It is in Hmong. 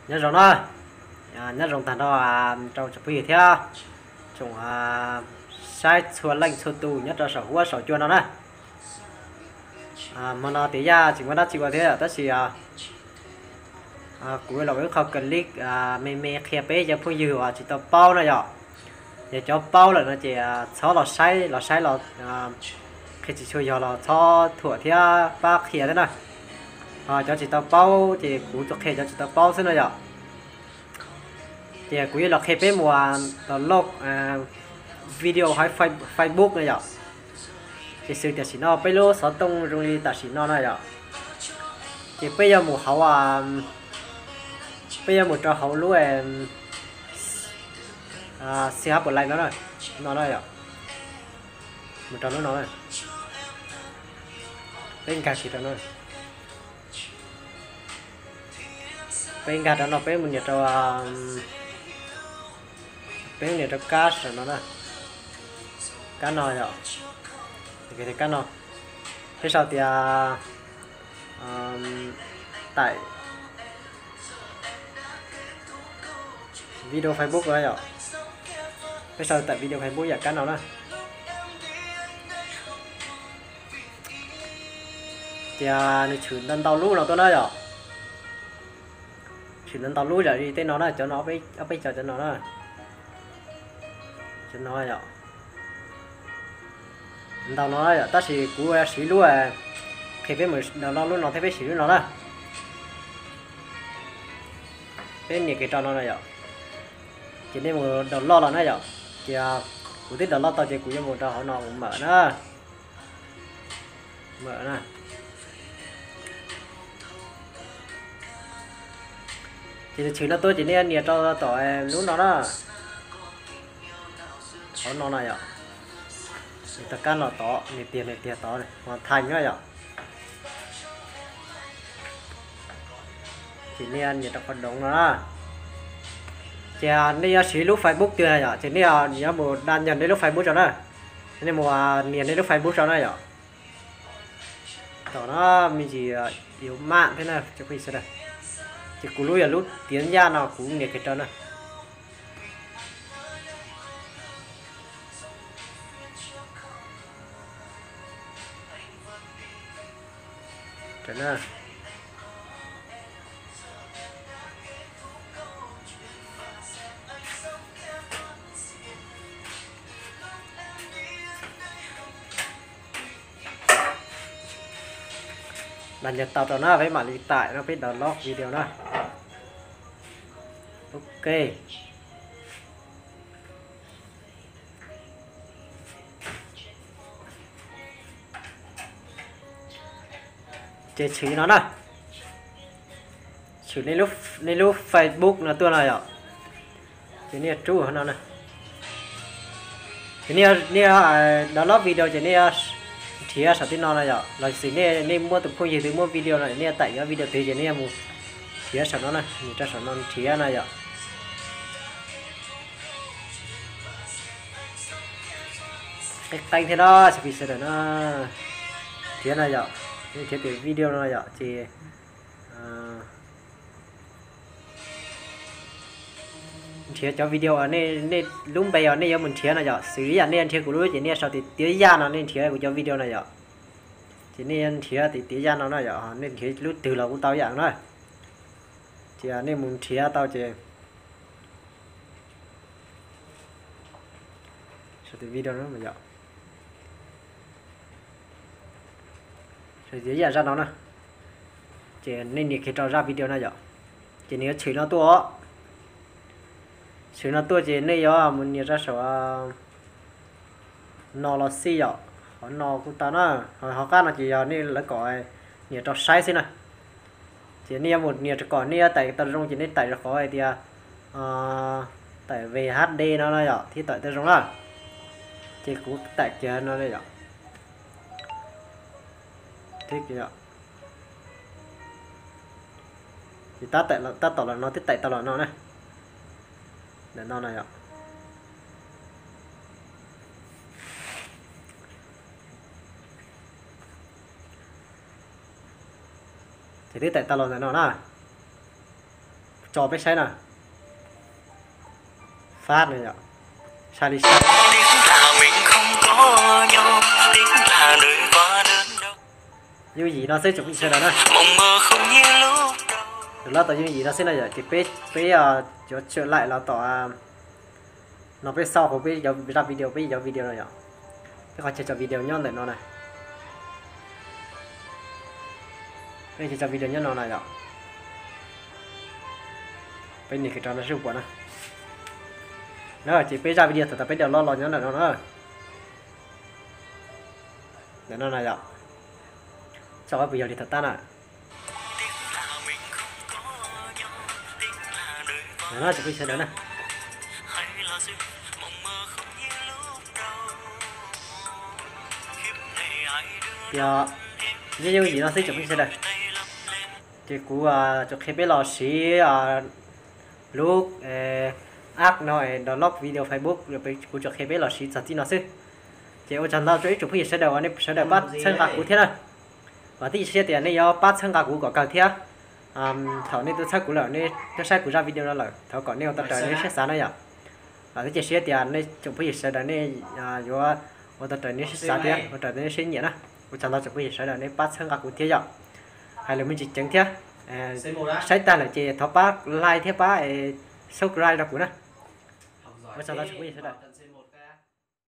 Nyob zoo na, nyob zoo tag nrho rau tsoom phooj ywg thiab tsoom saib txhua leej txhua tus nyob rau saum huab saum cua no na. Hmo no tias yaj tsis muaj dab tsi ua thiab tab sis kuv los ua ib qho clip me me qhia peb cov phooj ywg uas tsis tau paub na yom. Yog cov paub lawm no ces txhob los saib, los saib los qhia tsis tshua yog los txhob thuam thiab pab qhia thiab na. Ho cov tsis tau paub ces kuv tsuas qhia cov tsis tau paub xwb no yom. Ces kuv yuav los qhia peb mus download video hauv Facebook na yom. Ces xws tam sim no peb lub xov tooj zoo li tam sim no na yom. Ces peb yuav mus hauv, peb yuav mus rau hauv lub C H Play no, no na yom. Mus rau lub no, peb nkag kiag rau no. Peb nkag rau no peb mus nias rau, peb nias rau kab saum no na. Kab no yom, kab no, peb sau tias tải video Facebook na yom. Peb sau tải video Facebook yam kab no na. Ces nws tshwm ntau ntau lub no tuaj na yom. Tshwm ntau ntau lub yam li tej no na, cov no, ob peb cov cov no na. Cov no yom, ntau no yom, tab sis kuv siv lub qhia peb mus download lub no thiab peb siv lub no na. Peb nias kiag rau no na yom. Ces nej mus download los na yom. Ces kuv twb download tau ces kuv yuav mus rau hauv no mus mawm na. Mawm na. Ces nws tshwm no tuaj ces nej nias rau tom lub no na. Hauv no na yom. Nws tau kab los tod, nws tiag nws tiag tod, hoàn thành na yom. Ces nej nias rau qhov doonv no na. Ces nej yuav siv lub Facebook twg na yom, ces nej yuav mus đăng nhập nej lub Facebook rau na. Nej mus nias nej lub Facebook rau na yom. Tom no me ntsis yuav maj thiab na, ces kuv lub yog lub tiav yaj no kuv nias kiag rau na. Đăng nhập tau rau na, peb mam li tải no peb download video na. Ok. Ces tshwm no na. Tshwm nej lub Facebook no tuaj no yom. Ces nej rub no na. Ces nej download video ces nej nrhiav saum tej no na yom. Los sis nej, nej muaj tus phooj ywg twg muaj video no nej tải yuav video twg ces nej mus nrhiav saum no na, mus rau saum no nrhiav na yom. Qeeb qeeb thiab no, sawv daws na. Nrhiav no yom, nej nrhiav tias video no yom, ces nrhiav cov video nej lub npe os nej yuav mus nrhiav no yom. Xws li yam nej nrhiav kuv lub ces nej sau tias Tiav Yaj no, nej nrhiav kuv cov video no yom. Ces nej nrhiav tias Tiav Yaj no na yom, nej nrhiav lub twg los kuj tau yam na. Ces nej mus nrhiav tau ces sau tias video no yom. Tiav Yaj zaj no na. Ces nej nias kiag rau zaj video no yom. Ces nws yuav tshwm no tuaj os. Tshwm no tuaj ces nej yuav mus nias rau saum no los xij yom. Qhov no kuj tau na. Ho qab no ces yog nej lawv kom nias rau saib xwb na. Ces nej yuav mus nias rau kom nej yuav tải tau zoo ces nej tải rau qhov hais tias tải về H D no no yom thiaj tải tau zoo na. Ces kuv tải kiag no yom. Ces tab tom los no twb tải tau los no na. Ntawm no no yom. Ces twb tải tau los ntawm no na. Tso peb saib na. Fab no yom. Sai li sai. Yooj yim no xwb tsoom phooj ywg sawv daws na. Lawv los tau yooj yim no xwb no yom, ces peb, peb yuav tswm laim los tom no peb xauj hauv peb zaj video, peb zaj video no yom. Peb qhov chaw tso video nyob ntawm no na. Peb chaw tso video nyob no na yom. Peb nias kiag rau no seb puas pom na. Na ces peb zaj video thaum tas peb download los nyob ntawm no na. Ntawm no na yom. Txog puas yog li thaum tas na. Ntawm no tsoom phooj ywg sawv daws na. Yog, yooj yim no xwb tsoom phooj ywg sawv daws. Ces kuv tsuas qhia peb los siv lub app no download video Facebook, kuv tsuas qhia peb los siv txog txij no xwb. Ces ua tsaug ntau rau ib tsoom phooj ywg sawv daws uas nej sawv daws pab txhawb nqa kuv thiab na. Vam thiab cia siab tias nej yuav pab txhawb nqa kuv kom kawg thiab. Thaum nej twb txhawb kuv lawm, nej twb saib kuv zaj video no lawm, thov kom nej ua tau raws nej siab xav na yom. Vam thiab cia siab tias nej tsoom phooj ywg sawv daws nej yuav ua tau raws nej siab xav thiab ua raws nej siab nyiam na. Ua tsaug ntau tsoom phooj ywg sawv daws nej pab txhawb nqa kuv thiab yom. Hais lus me ntsis ceev thiab. Saib tag lawm ces thov pab like thiab pab subscribe rau kuv na. Ua tsaug ntau tsoom phooj ywg sawv daws.